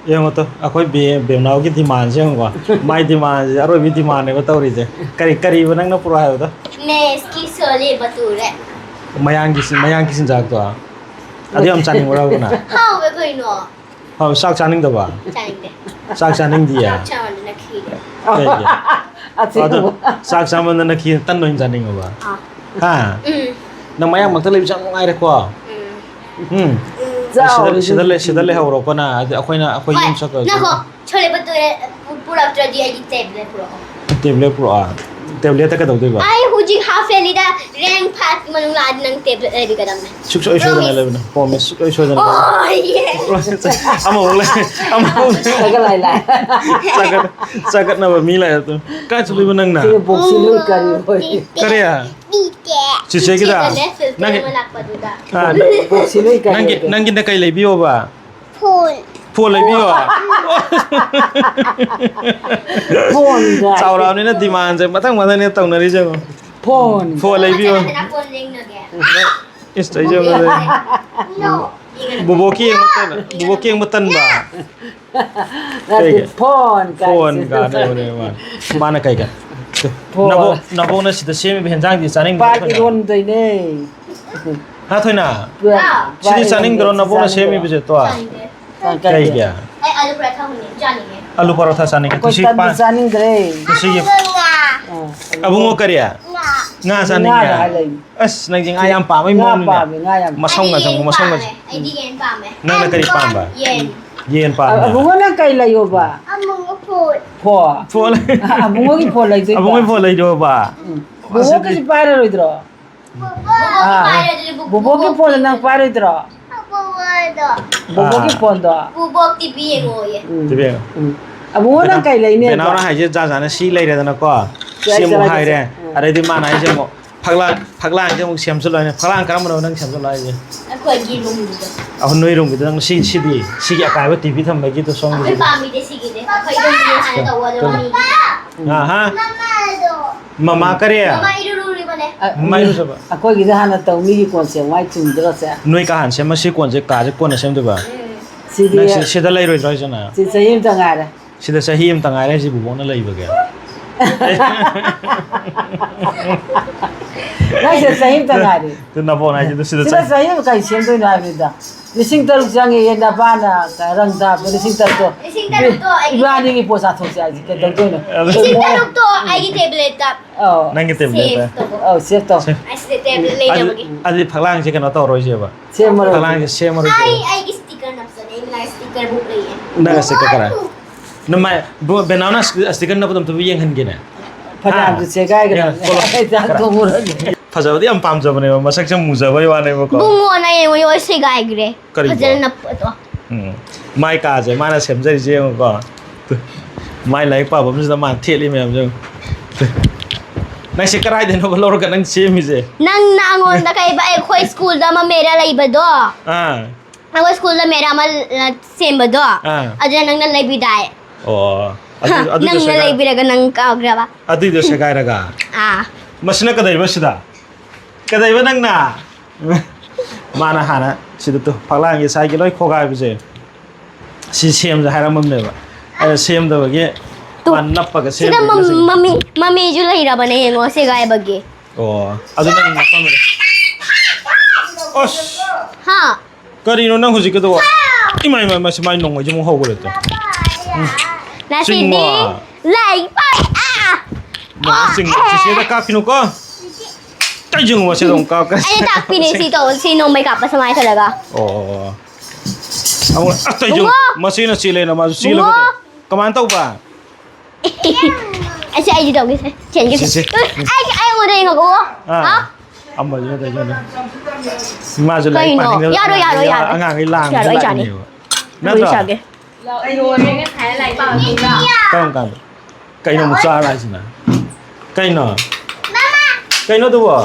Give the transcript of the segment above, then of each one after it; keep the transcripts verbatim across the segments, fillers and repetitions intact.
ꯌꯦꯡꯉꯣ ꯇꯨ, ꯑꯩꯈꯣꯏ ꯕꯦ-, ꯕꯦꯝꯅꯥꯎꯒꯤ demandꯁꯦ ꯌꯦꯡꯉꯨꯀꯣ꯫ ꯃꯥꯏ demandꯁꯦ ꯑꯔꯣꯏꯕꯤ demandꯅꯦꯕ ꯇꯧꯔꯤꯁꯦ꯫ ꯀꯔꯤ, ꯀꯔꯤꯕ ꯅꯪꯅ ꯄꯨꯔꯛꯑꯣ ꯍꯥꯏꯕꯗꯣ? ꯃꯦꯁꯀꯤ ꯁꯣꯂꯦ ꯕꯇꯨꯔꯦ꯫ ꯃꯌꯥꯡꯒꯤ ꯆꯤ-, ꯃꯌꯥꯡꯒꯤ ꯆꯤꯟꯖꯥꯛꯇꯣ? ꯑꯗꯨ ꯌꯥꯝ ꯆꯥꯅꯤꯡꯕ꯭ꯔꯕ ꯅꯪ? ꯍꯥꯎꯋꯦ ꯀꯩꯅꯣ꯫ ꯍꯥꯎ, ꯆꯥꯛ ꯆꯥꯅꯤꯡꯗꯕ? ꯆꯥꯅꯤꯡꯗꯦ꯫ ꯆꯥꯛ ꯆꯥꯅꯤꯡꯗꯤꯌꯦ? ꯆꯥꯛ ꯆꯥꯃꯟꯗꯅ ꯈꯤꯔꯦ꯫ ꯀꯩꯒꯤ? ꯑꯗꯣ ꯑꯁꯦꯡꯕ꯫ ꯆꯥꯛ ꯆꯥꯃꯟꯗꯅ ꯈꯤ-, ꯇꯟ ꯑꯣꯏꯅ ꯆꯥꯅꯤꯡꯉꯕ? ꯑꯥ꯫ ꯍꯥ? ꯎꯝ꯫ ꯅꯪ ꯃꯌꯥꯡꯃꯛꯇ ꯂꯩꯕꯁꯦ ꯌꯥꯝ ꯅꯨꯡꯉꯥꯏꯔꯦꯀꯣ? ꯎꯝ꯫ ꯎꯝ꯫ ꯆꯥꯎ꯫ ꯁꯤꯗ ꯂꯩ-, ꯁꯤꯗ ꯂꯩꯍꯧꯔꯣꯀꯣ ꯅꯪ꯫ ꯑꯗꯤ ꯑꯩꯈꯣꯏꯅ, ꯑꯩꯈꯣꯏ ꯍꯣꯏ, ꯌꯨꯝ ꯆꯠꯈ꯭ꯔꯁꯦ꯫ ꯉꯥꯏꯈꯣ꯫ ꯁꯣꯂꯦ ꯕꯇꯨꯔꯦ ꯄꯨ-, ꯄꯨꯔꯛꯇ꯭ꯔꯗꯤ ꯑꯩꯒꯤ tablet ꯄꯨꯔꯛꯑꯣ꯫ Tablet ꯄꯨꯔꯛꯑꯣ? Tabletꯇ ꯀꯩꯗꯧꯗꯣꯏꯕ? ꯑꯩ ꯍꯧꯖꯤꯛ half yearlyꯗ rank five ꯃꯅꯨꯡ ꯂꯥꯛꯑꯗꯤ ꯅꯪ tablet ꯂꯩꯕꯤꯒꯗꯕꯅꯦ꯫ ꯁꯨꯛꯁꯣꯏ ꯁꯣꯏꯗꯅ Promise꯫ ꯂꯩꯕꯅꯦ꯫ Promise ꯁꯨꯛꯁꯣꯏ ꯁꯣꯏꯗꯅ꯫ ꯑꯣ, yes꯫ Promise꯫ ꯑꯃꯃꯨꯛ ꯂꯩ꯫ ꯑꯃꯃꯨꯛ ꯂꯩ꯫ ꯆꯒꯠ ꯂꯥꯏ ꯂꯥꯏ꯫ ꯆꯒꯠ-, ꯆꯒꯠꯅꯕ ꯃꯤ ꯂꯩꯔꯦ ꯑꯗꯨ꯫ ꯀꯥꯏ ꯆꯠꯂꯨꯏꯕ ꯅꯪꯅ? ꯁꯤꯒꯤ boxꯁꯤ ꯂꯣꯏ ꯀꯔꯤ ꯑꯣꯏ? ꯀꯔꯤ? ꯆꯤꯆꯦꯒꯤꯗ? ꯆꯤꯆꯦꯒꯅꯦ filter ꯅꯪꯒꯤ ꯑꯃ ꯂꯥꯛꯄꯗꯨꯗ꯫ ꯑꯥ, boxꯁꯤ ꯂꯣꯏ ꯀꯔꯤ ꯅꯪꯒꯤ, ꯑꯣꯏ? ꯅꯪꯒꯤꯅ ꯀꯩ ꯂꯩꯕꯤꯌꯣꯕ? Phone꯫ Phone ꯂꯩꯕꯤꯌꯣ꯫ Phone ꯒ꯫ ꯆꯥꯎꯔꯛꯑꯕꯅꯤꯅ demandꯁꯦ ꯃꯊꯪ ꯃꯊꯪꯅꯦ ꯇꯧꯅꯔꯤꯁꯦ ꯌꯦꯡꯉꯣ꯫ Phone꯫ Phone ꯂꯩꯕꯤꯌꯣ꯫ ꯀꯅꯥ ꯀꯅꯥ phone ꯂꯦꯡꯅꯒꯦ? ꯏꯁ, ꯑꯩꯁꯦ ꯑꯃ ꯂꯩ꯫ No꯫ ꯕꯣꯕꯣꯛꯀꯤ ꯌꯦꯡꯕ ꯇꯟ-, ꯕꯣꯕꯣꯛꯀꯤ ꯌꯦꯡꯕ ꯇꯟꯕ꯫ ꯅꯠꯇꯦ, ꯀꯩꯒꯤ? Phone ꯀꯥꯏꯁꯦ꯫ Phone ꯀꯥꯟꯅ ꯌꯦꯡꯕꯅꯦ ꯃꯥꯅ꯫ ꯃꯥꯅ ꯀꯩꯒꯤ? Phone꯫ ꯅꯕꯣꯛ-, ꯅꯕꯣꯛꯅ ꯁꯤꯗ ꯁꯦꯝꯃꯤꯕ ꯍꯦꯟꯖꯥꯡꯗꯤ ꯆꯥꯅꯤꯡꯗ꯭ꯔꯣ, ꯄꯥꯟ ꯊꯣꯏꯅ? ꯏꯔꯣꯟꯗꯣꯏꯅꯦ꯫ ꯍꯥ, ꯊꯣꯏꯅ? ꯄꯥꯟ ꯁꯤꯗꯤ ꯆꯥꯅꯤꯡꯗ꯭ꯔꯣ, ꯏꯔꯣꯟꯗꯣꯏꯅꯦ, ꯅꯕꯣꯛꯅ ꯆꯥꯅꯤꯡꯗ꯭ꯔꯣ? ꯁꯦꯝꯃꯤꯕꯁꯦ, ꯇꯣ? ꯆꯥꯅꯤꯡꯗꯦ꯫ ꯀꯩꯒꯤ? ꯀꯩꯒꯤ? ꯑꯩ ꯑꯂꯨ ꯄꯔꯥꯊꯥ ꯍꯧꯅꯤꯡꯉꯦ, ꯆꯥꯅꯤꯡꯉꯦ꯫ ꯑꯂꯨ ꯄꯔꯣꯊꯥ ꯆꯥꯅꯤꯡꯉꯦ꯫ ꯑꯩꯈꯣꯏ ꯇꯨꯁꯤ ꯇꯟꯗꯨ ꯄꯥꯟ-, ꯆꯥꯅꯤꯡꯗ꯭ꯔꯦ꯫ ꯇꯨꯁꯤꯒꯤ ꯑꯂꯨꯒ ꯉꯥ꯫ ꯑꯥ, ꯑꯂꯨ꯫ ꯑꯕꯨꯡꯉꯣ ꯀꯔꯤ? ꯉꯥ꯫ ꯉꯥ ꯆꯥꯅꯤꯡꯉꯦ꯫ ꯉꯥ ꯍꯥꯏ ꯂꯩ꯫ ꯑꯁ, ꯅꯪꯁꯦ ꯉꯥ ꯌꯥꯝ ꯄꯥꯝꯕꯩ ꯉꯥ ꯃꯑꯣꯡꯅꯤꯅꯦ꯫ ꯄꯥꯝꯃꯦ, ꯉꯥ ꯌꯥꯝ ꯃꯁꯝꯒ ꯑꯩꯗꯤ ꯌꯦꯟ ꯆꯪꯕ, ꯃꯁꯝꯒ ꯄꯥꯝꯃꯦ꯫ ꯆꯪꯕ꯫ ꯑꯩꯗꯤ ꯌꯦꯟ ꯄꯥꯝꯃꯦ꯫ ꯅꯪꯅ ꯀꯔꯤ ꯄꯥꯝꯕ? ꯌꯦꯟ꯫ ꯌꯦꯟ ꯄꯥꯝꯃꯦ꯫ ꯑꯕꯨꯡꯉꯣ, ꯅꯪ ꯀꯩ ꯂꯩꯌꯣꯕ? ꯑꯕꯨꯡꯉꯣ phone꯫ Phone꯫ ꯑ, ꯑꯕꯨꯡꯉꯣꯒꯤ phone ꯂꯩꯗꯣꯏꯕ? ꯑꯕꯨꯡꯉꯣꯒꯤ phone ꯂꯩꯗꯣꯏꯕ? ꯎꯝ꯫ ꯕꯣꯕꯣꯛꯀꯤꯁꯤ ꯄꯥꯏꯔꯔꯣꯏꯗ꯭ꯔꯣ? ꯕꯣꯕꯣꯛꯀꯤ ꯑꯥ꯫ ꯄꯥꯏꯔꯗꯤ ꯕꯣꯕꯣꯛꯀꯤ ꯕꯣꯕꯣꯛꯀꯤ phoneꯗꯣ ꯅꯪ ꯄꯥꯏꯔꯣꯏꯗ꯭ꯔꯣ? ꯕꯣꯕꯣꯛꯀꯤ ꯑꯥ꯫ Phoneꯗꯣ꯫ ꯕꯣꯕꯣꯛ TV ꯌꯦꯡꯉꯣꯌꯦ꯫ ꯎꯝ꯫ TV ꯌꯦꯡꯉꯣ꯫ ꯎꯝ꯫ ꯑꯕꯨꯡꯉꯣ, ꯅꯪ ꯕꯦꯅꯥꯎ-, ꯀꯩ ꯂꯩꯅꯦꯕ? ꯕꯦꯅꯥꯎꯅ ꯍꯥꯏꯁꯦ ꯖꯥꯠ ꯖꯥꯠꯅꯦ, ꯁꯤ ꯂꯩꯔꯦꯗꯅꯀꯣ꯫ ꯁꯤ ꯆꯠꯂꯁꯦ, ꯑꯃꯨꯛ ꯆꯠꯂꯁꯦ꯫ ꯍꯥꯏꯔꯦ꯫ ꯎꯝ꯫ ꯑꯗꯩꯗꯤ ꯃꯥꯅ ꯍꯥꯏꯁꯦ ꯑꯃꯨꯛ ꯐꯛꯂꯥꯡ, ꯐꯛꯂꯥꯡꯁꯦ ꯑꯃꯨꯛ ꯁꯦꯝꯖꯤꯜꯂꯣ ꯍꯥꯏꯅ꯫ ꯐꯛꯂꯥꯡ ꯀꯔꯝꯕꯅꯣ ꯅꯪ ꯁꯦꯝꯖꯤꯜꯂꯣ ꯍꯥꯏꯁꯦ? ꯑꯩꯈꯣꯏꯒꯤ roomꯒꯤꯗꯣ꯫ ꯑꯍꯣꯏ, ꯅꯣꯏ roomꯒꯤꯗꯣ꯫ ꯅꯪ ꯁꯤ-, ꯁꯤꯗꯤ, ꯁꯤꯒꯤ ꯑꯀꯥꯏꯕ TV ꯊꯝꯕꯒꯤꯗꯣ ꯁꯣꯝꯒꯤꯁꯤꯗꯤ꯫ ꯑꯩꯈꯣꯏ ꯄꯥꯝꯃꯤꯗꯤ ꯁꯤꯒꯤꯗꯤ꯫ ꯑꯩꯈꯣꯏ roomꯒꯤ ꯍꯥꯟꯅ ꯇꯧꯕ, ꯑꯗꯨꯒ ꯃꯤꯒꯤ꯫ ꯑꯍꯥ꯫ ꯃꯃꯥ ꯀꯔꯤ? ꯃꯃꯥ ꯏꯔꯨ ꯂꯨꯔꯤꯕꯅꯦ꯫ ꯑ, ꯃꯃꯥ ꯏꯔꯨꯖꯕ꯫ ꯑꯩꯈꯣꯏꯒꯤꯗ ꯍꯥꯟꯅ ꯇꯧ, ꯃꯤꯒꯤ ꯀꯣꯟ ꯁꯦꯝꯃꯨ ꯍꯥꯏ ꯆꯨꯝꯗ꯭ꯔꯣ ꯁꯦ? ꯅꯣꯏ ꯀꯥ ꯍꯥꯟꯅ ꯁꯦꯝꯃ ꯁꯤ ꯀꯣꯟꯁꯦ, ꯀꯥꯁꯦ ꯀꯣꯟꯅ ꯁꯦꯝꯗꯣꯏꯕ? ꯎꯝ꯫ ꯁꯤꯗꯤ ꯅꯪ ꯁꯤ-, ꯁꯤꯗ ꯂꯩꯔꯣꯏꯗ꯭ꯔꯣ ꯍꯥꯏꯁꯦ ꯅꯪ? ꯁꯤ ꯆꯍꯤ ꯑꯃꯇ ꯉꯥꯏꯔꯦ꯫ ꯁꯤꯗ ꯆꯍꯤ ꯑꯃꯇ ꯉꯥꯏꯔꯦ ꯍꯥꯏꯁꯤꯕꯨ ꯕꯣꯛꯅ ꯂꯩꯕꯒꯦ? ꯅꯪ ꯁꯤꯗ ꯆꯍꯤ ꯑꯃꯇ ꯉꯥꯏꯔꯦ꯫ ꯑꯗꯨ ꯅꯕꯣꯛꯅ ꯍꯥꯏꯁꯤꯗ ꯁꯤꯗ ꯁꯤꯗ ꯆꯍꯤ ꯆꯍꯤ ꯑꯃ ꯀꯩ ꯁꯦꯝꯗꯣꯏꯅꯣ ꯍꯥꯏꯕꯅꯤꯗ꯫ ꯂꯤꯁꯤꯡ ꯇꯔꯨꯛ ꯆꯪꯉꯦꯌꯦ ꯅꯄꯥꯅ ꯔꯪ ꯊꯥꯕꯗ ꯂꯤꯁꯤꯡ ꯇꯔꯨꯛꯇꯣ꯫ ꯂꯤꯁꯤꯡ ꯇꯔꯨꯛꯇꯣ ꯑꯩꯒꯤ ꯏꯕꯥꯅꯤꯒꯤ ꯄꯣꯠ ꯆꯥꯊꯣꯛꯁꯦ ꯍꯥꯏꯁꯦ ꯀꯩꯗꯧꯗꯣꯏꯅꯣ? ꯑꯗꯨ ꯂꯤꯁꯤꯡ ꯇꯔꯨꯛꯇꯣ ꯑꯩꯒꯤ ꯇꯦꯕ꯭ꯂꯦꯠꯇ ꯑꯧ꯫ ꯅꯪꯒꯤ ꯇꯦꯕ꯭ꯂꯦꯠꯇ? ꯁꯦꯐ ꯇꯧꯕ꯫ ꯑꯧ, ꯁꯦꯐ ꯇꯧ꯫ ꯑꯁꯤꯗ ꯇꯦꯕ꯭ꯂꯦꯠ ꯑꯗꯨ, ꯂꯩꯅꯕꯒꯤ꯫ ꯑꯗꯨꯗꯤ ꯐꯛꯂꯥꯡꯁꯦ ꯀꯩꯅꯣ ꯇꯧꯔꯣꯏꯁꯦꯕ? ꯁꯦꯝꯃꯔꯣꯏ꯫ ꯐꯛꯂꯥꯡꯁꯦ ꯁꯦꯝꯃꯔꯣꯏꯁꯦꯕ? ꯑꯩ, ꯑꯩꯒꯤ ꯁ꯭ꯇꯤꯀꯔ ꯅꯞꯆꯅꯤ꯫ ꯑꯩ ꯃꯅꯥꯛ ꯁ꯭ꯇꯤꯀꯔ ꯕꯨꯛ ꯂꯩꯌꯦ꯫ ꯅꯪ ꯁ꯭ꯇꯤꯀꯔ ꯈꯔ? ꯅꯃꯥꯏ, ꯕ꯭ꯔꯣ, ꯕꯦꯅꯥꯎꯅ ꯁ꯭ꯇꯤꯀꯔ ꯅꯞꯄꯗꯣ ꯑꯝꯇꯕꯨ ꯌꯦꯡꯍꯟꯒꯦꯅꯦ꯫ ꯐꯅꯌꯥꯝꯁꯨ ꯍꯥ? ꯁꯦꯒꯥꯏꯈ꯭ꯔꯦ꯫ ꯌꯦꯡꯉꯣ, ꯀꯣꯂꯣ꯫ ꯑꯩ ꯆꯥꯛ ꯈꯔ꯫ ꯊꯣꯡꯉꯨꯔꯒꯦ꯫ ꯐꯖꯕꯗꯤ ꯌꯥꯝ ꯄꯥꯝꯖꯕꯅꯦꯕ, ꯃꯁꯛꯁꯦ ꯃꯨꯖꯕꯩ ꯋꯥꯅꯦꯕꯀꯣ꯫ ꯕꯨꯡꯉꯣ, ꯅꯪ ꯌꯦꯡꯉꯣ, ꯌꯦꯡꯉꯣ, ꯁꯦꯒꯥꯏꯈ꯭ꯔꯦ꯫ ꯀꯔꯤꯕꯣ? ꯐꯖꯅ ꯅꯞꯄꯗꯣ꯫ ꯎꯝ꯫ ꯃꯥꯏ ꯀꯥꯁꯦ ꯃꯥꯅ ꯁꯦꯝꯖꯔꯤꯁꯦ ꯌꯦꯡꯉꯨꯀꯣ꯫ ꯇꯨ꯫ ꯃꯥꯏ ꯂꯥꯏꯔꯤꯛ ꯄꯥꯐꯝꯁꯤꯗ ꯃꯥꯅ ꯊꯦꯠꯂꯤ ꯃꯌꯥꯝꯁꯦ ꯌꯦꯡꯉꯨ꯫ ꯇꯨ꯫ ꯅꯪꯁꯦ ꯀꯗꯥꯏꯗꯩꯅꯣꯕ ꯂꯧꯔꯒ ꯅꯪ ꯁꯦꯝꯃꯤꯁꯦ? ꯅꯪꯅ ꯑꯩꯉꯣꯟꯗ ꯀꯩꯕ, ꯑꯩꯈꯣꯏ ꯁ꯭ꯀꯨꯜꯗ ꯑꯃ ꯃꯦꯔꯥ ꯂꯩꯕꯗꯣ? ꯑꯥ꯫ ꯑꯩꯈꯣꯏ ꯁ꯭ꯀꯨꯜꯗ ꯃꯦꯔꯥ ꯑꯃ, ꯑ, ꯁꯦꯝꯕꯗꯣ? ꯑꯥ꯫ ꯑꯗꯨꯗ ꯅꯪꯅ ꯂꯩꯕꯤꯗꯥꯏ? ꯑꯣ꯫ ꯑꯗꯨ, ꯍ, ꯑꯗꯨꯗꯣ ꯅꯪꯅ ꯁꯦꯒꯥꯏ-, ꯂꯩꯕꯤꯔꯒ ꯅꯪ ꯀꯥꯎꯈ꯭ꯔꯕ? ꯑꯗꯨꯏꯗꯣ ꯁꯦꯒꯥꯏꯔꯒ? ꯑꯥ꯫ ꯃꯁꯤꯅ ꯀꯗꯧꯕ ꯁꯤꯗ? ꯀꯗꯧꯕ ꯅꯪꯅ? ꯃꯥꯅ ꯍꯥꯟꯅ ꯁꯤꯗ ꯇꯨ, ꯐꯛꯂꯥꯡꯒꯤ ꯁꯥꯏꯒꯤ ꯂꯣꯏ ꯈꯣꯒꯥꯏꯕꯁꯦ꯫ ꯁꯤ ꯁꯦꯝꯁꯦ ꯍꯥꯏꯔꯝꯃꯕꯅꯦꯕ꯫ ꯑꯩꯅ ꯁꯦꯝꯗꯕꯒꯤ ꯇꯨ, ꯃꯥ ꯅꯞꯄꯒ ꯁꯤꯗ ꯁꯦꯝꯗꯣꯏꯅꯦ ꯃꯝ-, ꯁꯤꯗꯤ꯫ ꯃꯃꯤ, ꯃꯃꯤꯁꯨ ꯂꯩꯔꯕꯅꯦ, ꯌꯦꯡꯉꯣ, ꯁꯦꯒꯥꯏꯕꯒꯤ꯫ ꯑꯣ, ꯑꯗꯨ ꯅꯪ ꯅꯞꯄꯝꯃꯦ꯫ ꯑꯁ! ꯍꯥ? ꯀꯔꯤꯅꯣ ꯅꯪ ꯍꯧꯖꯤꯛꯀꯤꯗꯨꯕꯣ? ꯏꯃꯥ, ꯏꯃꯥ, ꯏꯃꯥ, ꯁꯤ ꯃꯥꯏ ꯅꯣꯡꯃꯩꯁꯦ ꯑꯃꯨꯛ ꯍꯧꯈ꯭ꯔꯦ ꯇꯨ꯫ ꯎꯝ꯫ ꯉꯁꯤꯗꯤ ꯆꯤꯡꯉꯣ꯫ ꯂꯥꯏꯔꯤꯛ ꯄꯥ-, ꯑꯥ! ꯅꯣꯡꯃꯩ ꯆꯤꯡꯉꯣ꯫ ꯆꯤꯆꯦꯗ ꯀꯥꯞꯈꯤꯅꯨꯀꯣ꯫ ꯀꯩ ꯆꯤꯡꯉꯣ, ꯁꯤꯗ ꯑꯃꯨꯛ ꯀꯥꯞꯈ꯭ꯔꯦ꯫ ꯑꯩꯅ ꯇꯥꯛꯄꯤꯅꯦ ꯁꯤ ꯇꯧ-, ꯁꯤ ꯅꯣꯡꯃꯩ ꯀꯥꯞꯄ ꯁꯨꯃꯥꯏꯅ ꯇꯧꯔꯒ꯫ ꯑꯣ, ꯑꯣ, ꯑꯣ꯫ ꯑꯃꯨꯛ, ꯑꯁ, ꯀꯩ ꯆꯤꯡꯉꯣ꯫ ꯕꯨꯡꯉꯣ! ꯃꯁꯤꯅ ꯆꯦꯜꯂꯦꯅ ꯃꯥꯁꯨ ꯆꯦꯜꯂꯒ ꯕꯨꯡꯉꯣ! ꯇꯨ꯫ ꯀꯃꯥꯏꯅ ꯇꯧꯕ? ꯑꯁꯤ ꯑꯩꯗꯤ ꯇꯧꯒꯦꯁꯦ꯫ ꯆꯦꯟꯒꯦꯁꯦ꯫ ꯁꯤ, ꯁꯤ꯫ ꯑꯩ, ꯑꯩꯉꯣꯟꯗ ꯌꯦꯡꯉꯛꯑꯣ꯫ ꯑꯥ꯫ ꯍꯥ? ꯑꯃꯁꯤꯅ ꯇꯧꯔꯤꯁꯦ꯫ ꯃꯥꯁꯨ ꯂꯥꯏꯔꯤꯛ ꯀꯩꯅꯣ? ꯄꯥꯅꯤꯡꯗꯕ ꯌꯥꯔꯣꯏ, ꯌꯥꯔꯣꯏ, ꯑꯉꯥꯡ-, ꯌꯥꯔꯣꯏ꯫ ꯑꯉꯥꯡꯈꯩ ꯂꯥꯡꯕꯁꯦ ꯌꯥꯔꯣꯏ, ꯑꯩ ꯆꯥꯅꯤ꯫ ꯂꯥꯛꯏꯅꯦꯕ꯫ ꯑꯩ ꯅꯠꯇ꯭ꯔꯣ? ꯆꯥꯒꯦ꯫ ꯂꯣꯏꯔꯦ ꯉꯁꯥꯏ ꯂꯥꯏꯔꯤꯛ ꯄꯥꯕꯗꯨꯒ꯫ ꯀꯔꯝ ꯀꯥꯟꯗ? ꯀꯩꯅꯣ ꯑꯃꯨꯛ ꯆꯥꯔ ꯍꯥꯏꯁꯤꯅ? ꯀꯩꯅꯣ? ꯀꯩꯅꯣ ꯑꯗꯨꯕꯣ?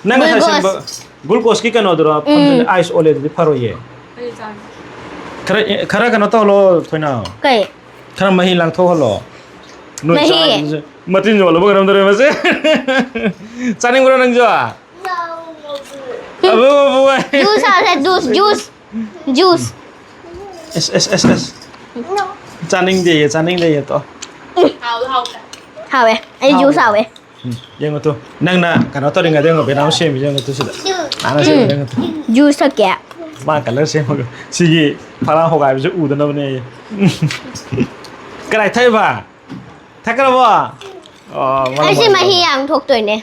ꯅꯪ ꯉꯁꯥꯏ ꯒ꯭ꯂꯨꯀꯣꯁ꯫ ꯁꯦꯝꯕ ꯒ꯭ꯂꯨꯀꯣꯁꯀꯤ ꯀꯩꯅꯣꯗꯨꯔꯣ? ꯎꯝ꯫ ꯑꯥꯏꯁ ꯑꯣꯜꯂꯦ ꯑꯗꯨꯗꯤ ꯐꯔꯣꯏꯌꯦ꯫ ꯈꯔ, ꯈꯔ ꯀꯩꯅꯣ ꯇꯧꯍꯜꯂꯣ, ꯊꯣꯏꯅꯥꯎ꯫ ꯀꯩ? ꯈꯔ ꯃꯍꯤ ꯂꯥꯡꯊꯣꯛꯍꯜꯂꯣ꯫ ꯅꯣꯏ ꯃꯍꯤ? ꯆꯥꯕꯗꯨꯁꯨ ꯃꯇꯤꯟ ꯌꯣꯜꯂꯕ ꯀꯩꯅꯣꯝ ꯇꯧꯔꯦ ꯃꯁꯦ꯫ ꯆꯥꯅꯤꯡꯕ꯭ꯔꯣ ꯅꯪꯁꯨ? Abu, Abu, Abu. ꯖꯨꯁ ꯍꯥꯏꯔꯦ, ꯖꯨꯁ, ꯖꯨꯁ, ꯖꯨꯁ꯫ ꯑꯦꯁ ꯑꯦꯁ ꯑꯦꯁ ꯑꯦꯁ꯫ ꯆꯥꯅꯤꯡꯗꯦꯌꯦ, ꯆꯥꯅꯤꯡꯗꯦꯌꯦ꯫ ꯇꯣ꯫ ꯍꯥꯎꯋꯦ꯫ ꯑꯩ ꯖꯨꯁ ꯍꯥꯎꯋꯦ꯫ ꯎꯝ, ꯌꯦꯡꯉꯨ ꯇꯨ꯫ ꯅꯪꯅ ꯀꯩꯅꯣ ꯇꯧꯔꯤꯉꯩꯗ ꯌꯦꯡꯉꯨ, ꯕꯦꯅꯥꯎ ꯁꯦꯝꯃꯤꯁꯦ ꯌꯦꯡꯉꯨ ꯇꯨ ꯁꯤꯗ꯫ ꯅꯥꯟꯅ ꯁꯦꯝꯃꯨ, ꯌꯦꯡꯉꯨ ꯇꯨ꯫ ꯖꯨꯁ ꯊꯛꯀꯦ꯫ ꯃꯥ ꯀꯂꯔ ꯁꯦꯝꯃꯒ ꯁꯤꯒꯤ ꯐꯛꯂꯥꯡ ꯍꯣꯒꯥꯏꯕꯁꯦ ꯎꯗꯅꯕꯅꯦ꯫ ꯀꯅꯥꯏ ꯊꯛꯏꯕ? ꯊꯛꯈ꯭ꯔꯕꯣ? ꯑꯣ, ꯃꯔꯝ ꯑꯩꯁꯦ ꯑꯣꯏꯔꯦ꯫ ꯃꯍꯤ ꯌꯥꯝ ꯊꯣꯛꯇꯣꯏꯅꯦ꯫